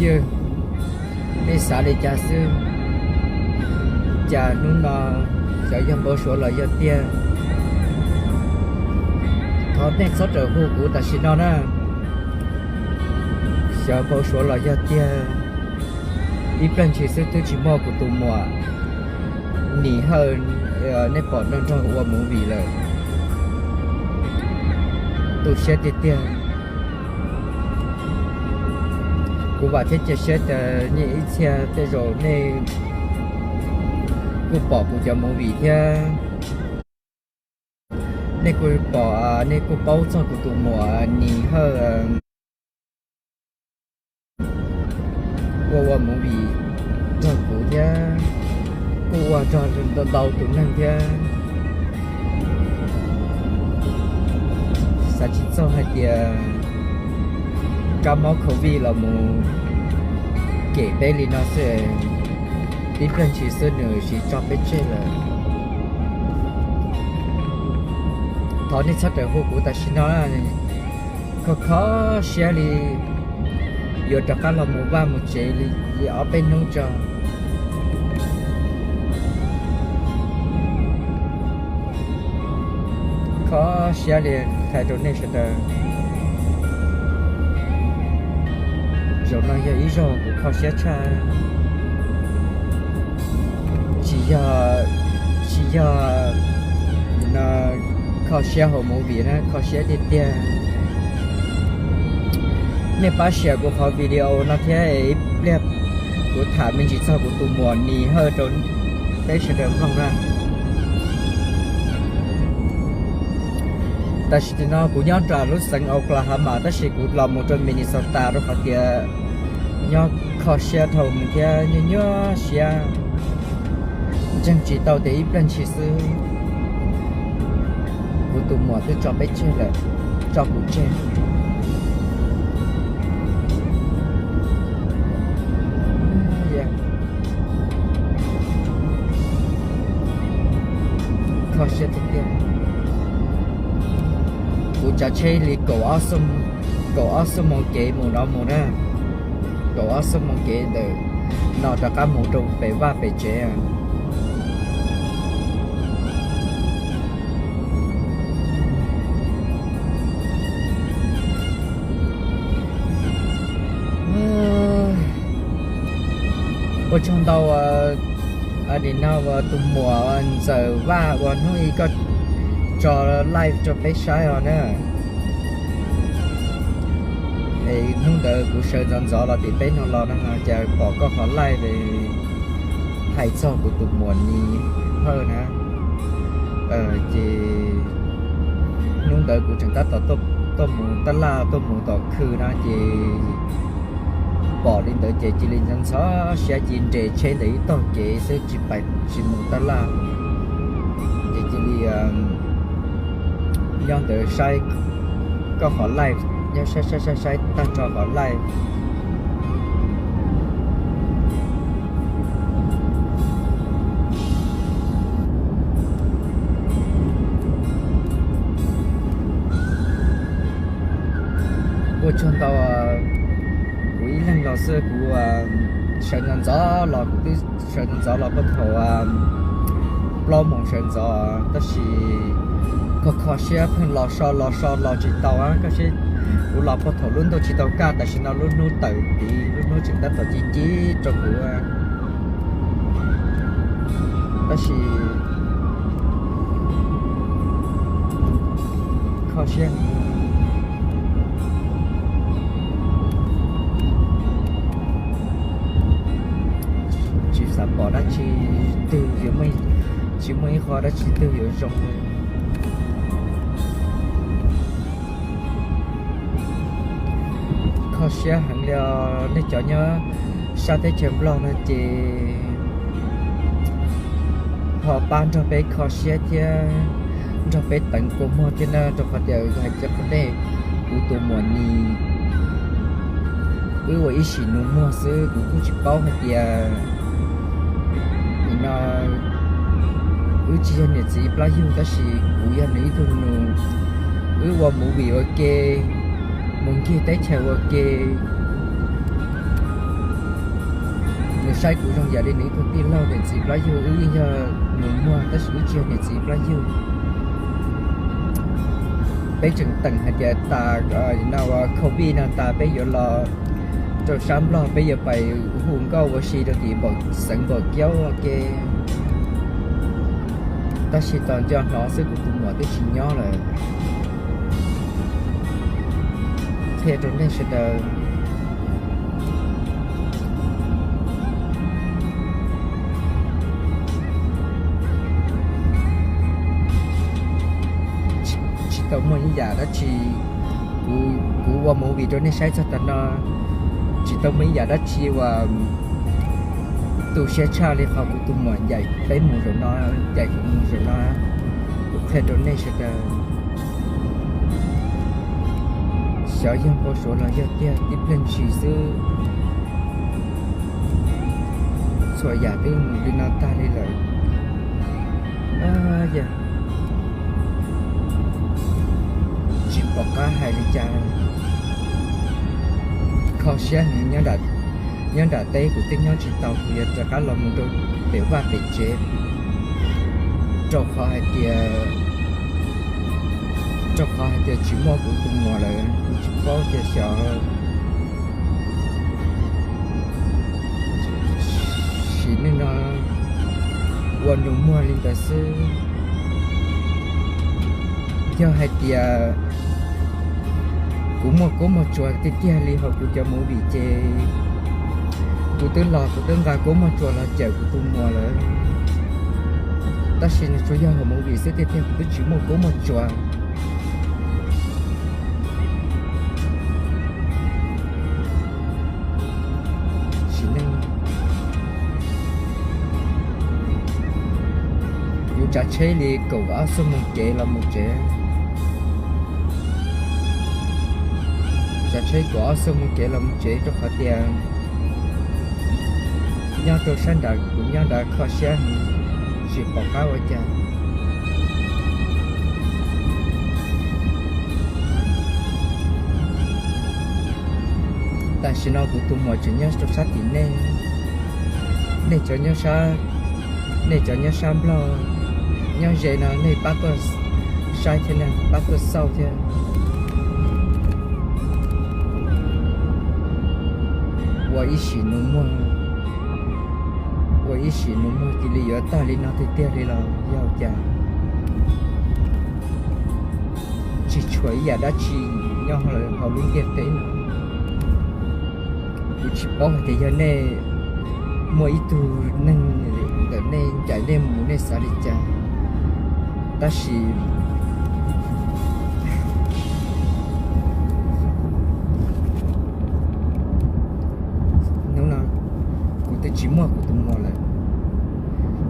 Yog nej xav li cas xwb, cas hnub no xyov yog npau suav los yog tiag. Thov nej txhob rawm hu kuv tam sim no na, xyov npau suav los yog tiag. Ib pliag ntshis xwb twb tsis muaj kuv tus muam Nis Hawj, nej pom nrog nrog ua movie lawm. Tu siab tiag tiag. Kuv vam thiab cia siab tias nej ib txhia tej zaum nej kuj pom kuv cov movie thiab, nej kuj pom, nej kuj paub txog kuv tus muam Nis Hawj ua ua movie nrog kuv thiab, kuj ua nrog ntau tus neeg thiab. Xav tsis txog hais tias kab mob covid los mus kem peb li no xwb, tib pliag ntshis xwb nws siv tso peb tseg lawm. Thov nej txhob rawm hu kuv tam sim no, kho kho siab li yuav rov qab los mus vaj mus tsev li ob peb hnub tso. Kho siab li, hais rau nej sawv daws, zaum no yog ib zaug kuv kho siab tshaj. Tsis yog, tsis yog no kho siab hauv movie na, kho siab tiag tiag. Nej pab share kuv qhov video no thiab, ib pliag kuv tham me ntsis txog kuv tus muam Nis Hawj rau peb sawv daws mloog na. Tam sim no kuv nyob rau lub xeev Oklahoma tab sis kuv los mus rau Minnesota rau qhov tias nyob kho siab dhau mus thiab nyuaj nyuaj siab, ntseeg tsis tau tias ib pliag ntshis xwb kuv tus muam twb tso peb tseg lawm, tso kuv tseg. Kho siab tiag tiag. Kuv tsav tsheb li kaum ob xuab moos kev mus no mus na, kaum ob xuab moos kev ntawm no rov qab mus rau pem vaj pem tsev. Ua tsaug ntau, nim no tus muam Ntxawm Vaj uas hnub ib koj tso live rau peb saib os na. Es hnub ntawd kuv sawv ntxov ntxov los tim peb no los no cas pom koj qhov live hais txog kuv tus muam Nis Hawj na. Ces hnub ntawd kuv tseem tab tom tuaj mus tab laj tuaj mus tom khw no ces pom li ntawd ces cia li ntxhov siab cia li nres tsheb ntawm ib tog kev xwb tsis pais tsis mus tab laj. Ces cia li nyob ntawd saib koj qhov live, nyob saib saib saib saib tag nrho qhov live. Ua tsaug ntau, kuv ib leeg los xwb kuv sawv ntxov ntxov los kuv twb sawv ntxov ntxov los puag thaum plaub moos sawv ntxov tab sis kho kho siab pheej los so los so los tsis tau tab sis kuv los puag thaum lub ntuj tsis tau kaj tam sim no lub hnub tawm tiv lub hnub tseem tab tom ci ci rau kuv tab sis kho siab tsis xav pom dab tsi twg, tsis muaj ib qho dab tsi twg yuav zoo li. Kho siab heev li os nej cov nyob sab teb chaws Nplog no ces ho pab nrog peb kho siab thiab nrog peb teev kua muag thiab na rau qhov tias hais tias qhov nej kuv tus muam Nis wb ua ib sim nus muag xwb kuv kuj tsis paub hais tias nim no wb tsis yog niam txiv plab yug tab sis kuv yog nws ib tug nus, wb ua movie ua ke, mus ncig teb chaws ua ke, Saib kuv zoo yam li nws ib tug tij laug niam txiv plab yug, wb yeej yog nus muag tab sis wb tsis yog niam txiv plab yug. Peb tseem teem hais tias tas no covid no tas peb yuav los rau sab Nplog, peb yuav pais hu nkauj ua si rau tim xeev Npaum Kiaub ua ke. Tab sis tos nco hnov xwb kuv tus muam twb tsis nyob lawm. Qhia rau nej sawv daws, tsis tau muaj ib yam dab tsi. Kuv ua movie rau nej saib txog tav no, tsis tau muaj ib yam dab tsi uas tu siab tshaj li qhov kuv tus muam ncaim peb mus zaum no, ncaim kuv mus zaum no. Kuv qhia rau nej sawv daws, xyov yog npau suav los yog tiag tib pliag ntshis xwb, txhua yam twb mus li no tag li lawm. Tsis pom qab hais li cas, kho siab heev. Nyob nram teb kuv twb nyob tsis tau, kuv yuav rov qab los mus rau pem vaj pem tsev, rau qhov hais tias, rau qhov hais tias tsis muaj kuv tus muam lawm, kuv tsis paub tias xyov. Sim neej no ua nus muag li ntawd xwb. Yog hais tias kuv muaj kuab muaj tsuas tiag tiag li hauv kuv cov movie ces kuv twb los kuv twb nqa kuab muaj tsuas los cawm kuv tus muam lawm. Tab sis nws tsuas yog hauv movie xwb tiag tiag, kuv twb tsis muaj kuab muaj tsuas. Sim neej kuv tsav tsheb li kaum ob xuab moos kev los mus tsev. Tsav tsheb kaum ob xuab moos kev los mus tsev rau qhov tias nyob rau sab nrad kuv nyob nrad kho siab heev, tsis pom qab ua cas. Tam sim no kuv tus muam tseem nyob rau sab tim nej, nej cov nyob sab, nej cov nyob sab Nplog, nyob ze no nej pab tuaj saib thiab, pab tuaj xauj thiab. Ua ib sim nus muag, ua ib sim nus muag cia li yuav tag li no tiag tiag li los yog cas? Tsis tshuav ib yam dab tsi nyob hauv lub ntiaj teb no. Kuv tsis paub hais tias yog nej muaj ib tug neeg ntawm nej ncaim nej mus nej xav li cas, tab sis hnub no kuv twb tsis muaj kuv tus muam lawm,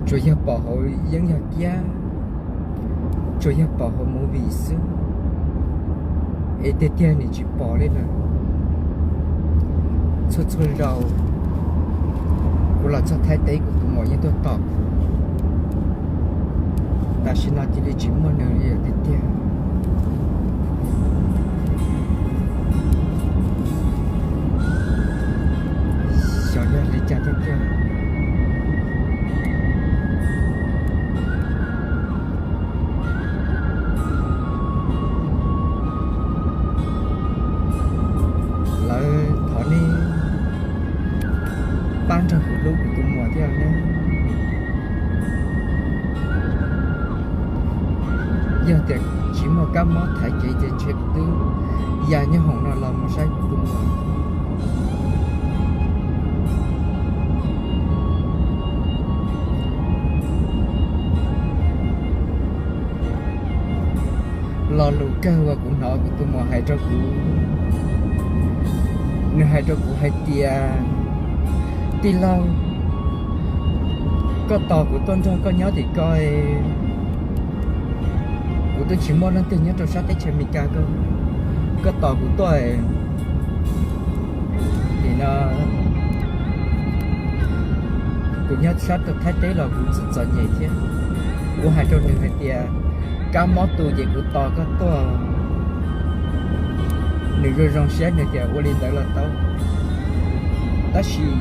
tsuas yog pom hauv yeeb yog kiab, tsuas yog pom hauv movie xwb, es tiag tiag nws tsis pom li na. Txhua txhua zaus kuv los txog Thaib teb kuv tus muam yeej tuaj tos kuv. Tam sim no cia li tsis muaj nws li tiag tiag. Xyov yog li cas tiag tiag. Lawv thov nej pab nrog kuv hlub kuv tus muam thiab nawb. Yog tias tsis muaj kab mob thaiv kev ces ntshe kuv twb ya nyob hoom no los mus saib kuv tus muam. Lo lus kawg uas kuv hnov kuv tus muam hais rau kuv, nws hais rau kuv hais tias, tij laug, koj tos kuv tuaj nrog koj nyob tim ko, kuv twb tsis muaj leej twg nyob rau sab teb chaws Amelikas ko, koj tos kuv tuaj. Nim no kuv nyob sab rau Thaib teb los kuv txom txom nyem thiab. Kuv hais rau nws hais tias, kab mob tu ces kuv tos koj tuaj. Nws zoo zoo siab nws tias ua li ntawd los tau. Tab sis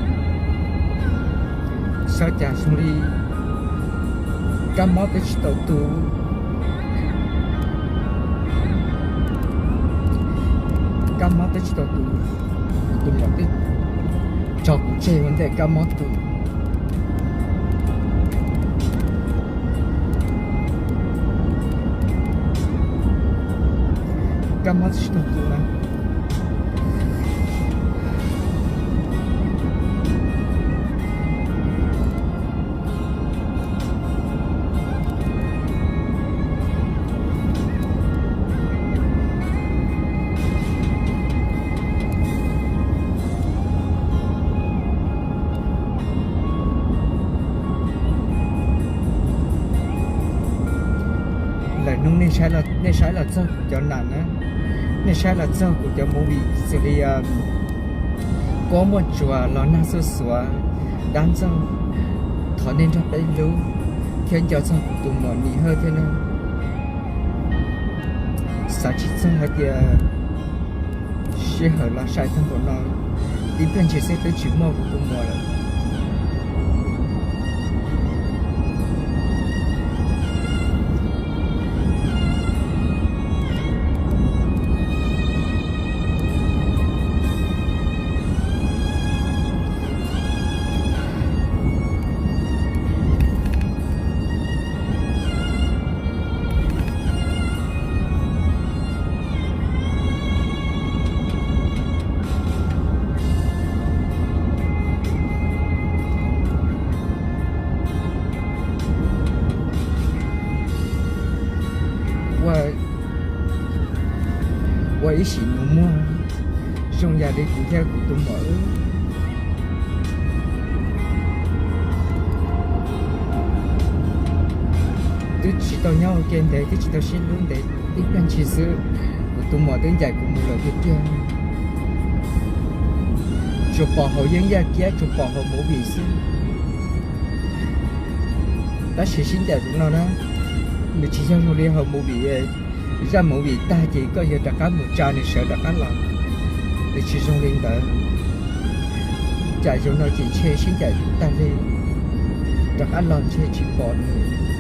Ua cas zoo li kab mob twb tsis tau tu, kab mob twb tsis tau tu, tus muam twb tso kuv tseg ua ntej kab mob tu. Kab mob twb tsis tau tu na. Lawm hnub nej saib los txog kuv cov nam na, nej saib los txog kuv cov movie xws li Kuab Muaj Tsuas, Los Nag Xuj Xuav, Dab Ntxaug, thov nej nrog peb hlub thiab nco txog kuv tus muam Nim Hawj thiab na. Xav tsis txog hais tias sij hawm los sai tag npaum no, ib pliag ntshis xwb twb tsis muaj kuv tus muam lawm. Ua ib sim nus muag zoo yam li kuv thiab kuv tus muam wb twb tsis tau nyob ua ke ntev, twb tsis tau sib hlub ntev, ib pliag ntshis xwb kuv tus muam twb ncaim kuv mus lawm tiag tiag. Tsuas pom hauv yeeb yaj kiab, tsuas pom hauv movie xwb. Tab sis sib ncaim zoo no na, nws tsis yog zoo li hauv movie, zaj movie tag ces koj yuav rov qab mus tsa nws sawv rov qab los. Nws tsis zoo li ntawd. Cas zaum no ces ntshe sib ncaim tag li, rov qab los ntshe tsis pom nws.